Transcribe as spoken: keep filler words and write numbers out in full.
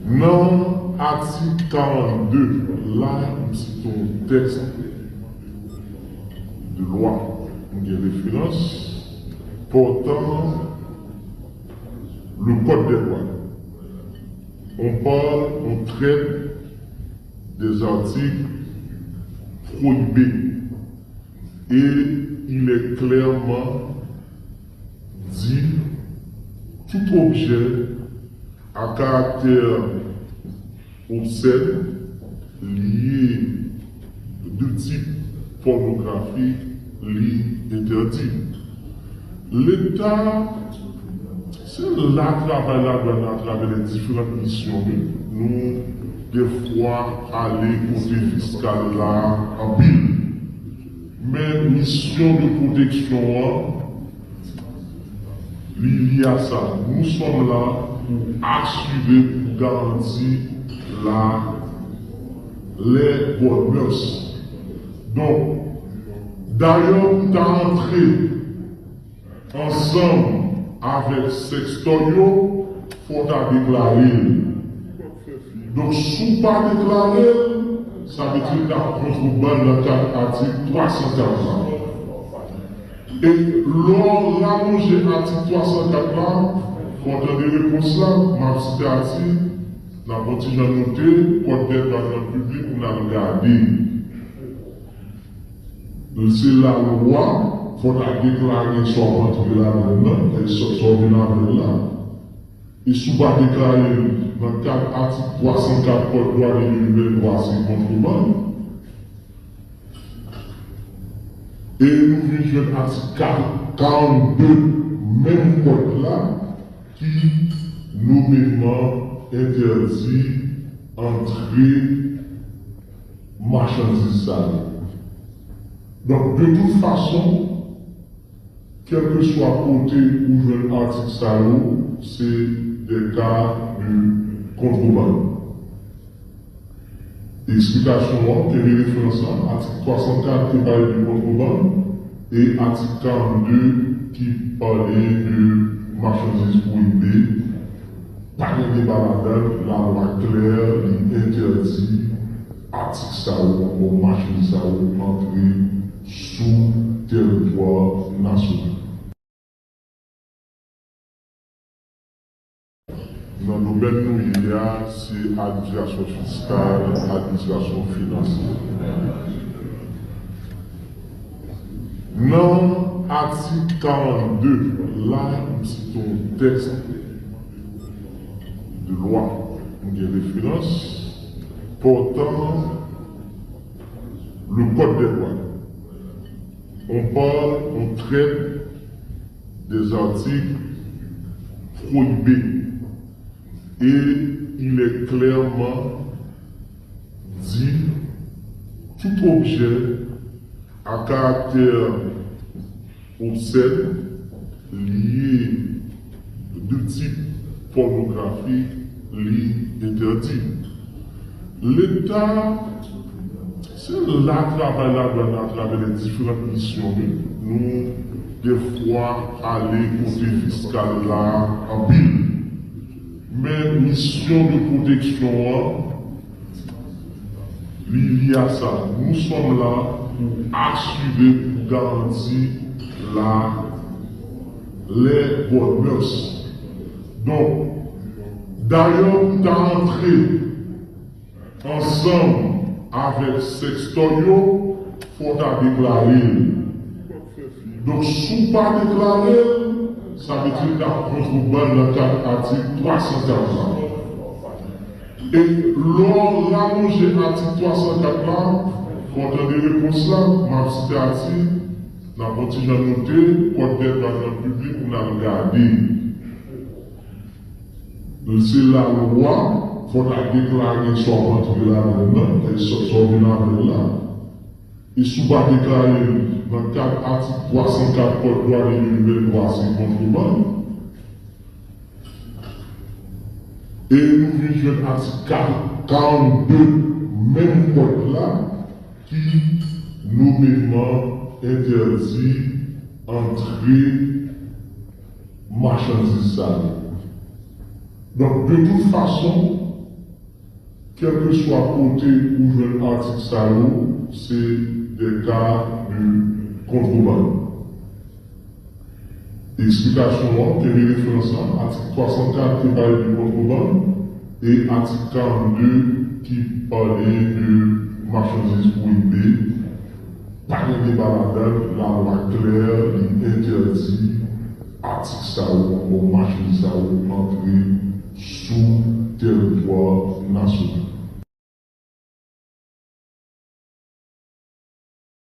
Nan atik karannde la, m site yon tèks de lwa, m gen referans, pòtan le code des douanes. On parle, on traite des articles prohibés. Et il est clairement dit, tout objet à caractère obscène, lié de type pornographique, li entèdi. Leta, se la travay ladwàn nan atravè lè diferan misyon li. Nou, defwa, ale kote fiskal la anpil. Men misyon de pwoteksyon an, li lye a sa. Nous sommes là pour assurer, pour garantir la, les bonnes mœurs. Donk, dayè, pou ta antre ansanm avèk sèkstòy yo, fò w ta deklare l. Donk, si w pa deklare l, sa vle di w t ap kontrebann nan kad atik twa san kat la. E lè w ralonje atik twa san kat la, fò w tande repons la, m ap site atik, n ap yon ti jan note, kòd dèt bagay piblik, pou n al gade. Se lalwa, fò w ta deklare sa w rantre ladan l lan, e sa, sa w vin avè l la. E si w pa deklare l nan kad atik twa san kat Kòd Dwanye de mil venntwa, se kontrebann. E nou vin jwenn atik ka-, karannde menm kòd la ki nomeman entèdi antre machandiz sa yo. Donk, de tout fason, kèlkeswa kote ou jwenn atik sa yo, se de ka de kontrebann. Eksplikasyon an, tande referans lan, atik twa san kat ki pale de kontrebann e atik karannde ki pale de machandiz pwoyibe. Pa gen deba ladan l, lalwa klè, li entèdi atik sa yo, ankò machandiz sa yo antre sou tèritwa nasyonal. Nan domèn nou ye a, se administrasyon fiskal, administrasyon finansyè. Nan atik karannde la, m site yon tèks de lwa, m gen referans, pòtan le code des douanes. On parle, on traite des articles prohibés. Et il est clairement dit, tout objet à caractère obscène, lié de type pornographique, li entèdi. Leta, se la travay ladwàn nan atravè lè diferan misyon li. Nou, defwa, ale kote fiskal la anpil. Men misyon de pwoteksyon an, li lye a sa. Nous sommes là pour assurer, pour garantir la, les bonnes mœurs. Donk, dayè, pou ta antre ansanm avèk sèkstòy yo, fò w ta deklare l. Donk, si w pa deklare l, sa vle di w t ap kontrebann nan kad atik twa san kat la. E lè w ralonje atik twa san kat la, fò w tande repons la, m ap site atik, n ap yon ti jan note, kòd dèt bagay piblik pou n al gade. Se lalwa, fò w ta deklare sa w antre ladan l lan, e sa, sa w vin avè l la. E si w pa deklare l nan kad atik twa san kat Kòd Dwanye de mil venntwa, se kontrebann. E nou vin jwenn atik ka-, karannde menm kòd la ki nomeman entèdi antre machandiz sa yo. Donk, de tout fason, Kèlkeswa kote ou jwenn atik sa yo, se de ka de kontrebann. Eksplikasyon an, te li referans lan, atik twa san kat ki pale de kontrebann, e atik karannde ki pale de machandiz pwoyibe. Pa gen deba ladan l, lalwa klè, li entèdi atik sa yo, ankò machandiz sa yo antre sou tèritwa nasyonal.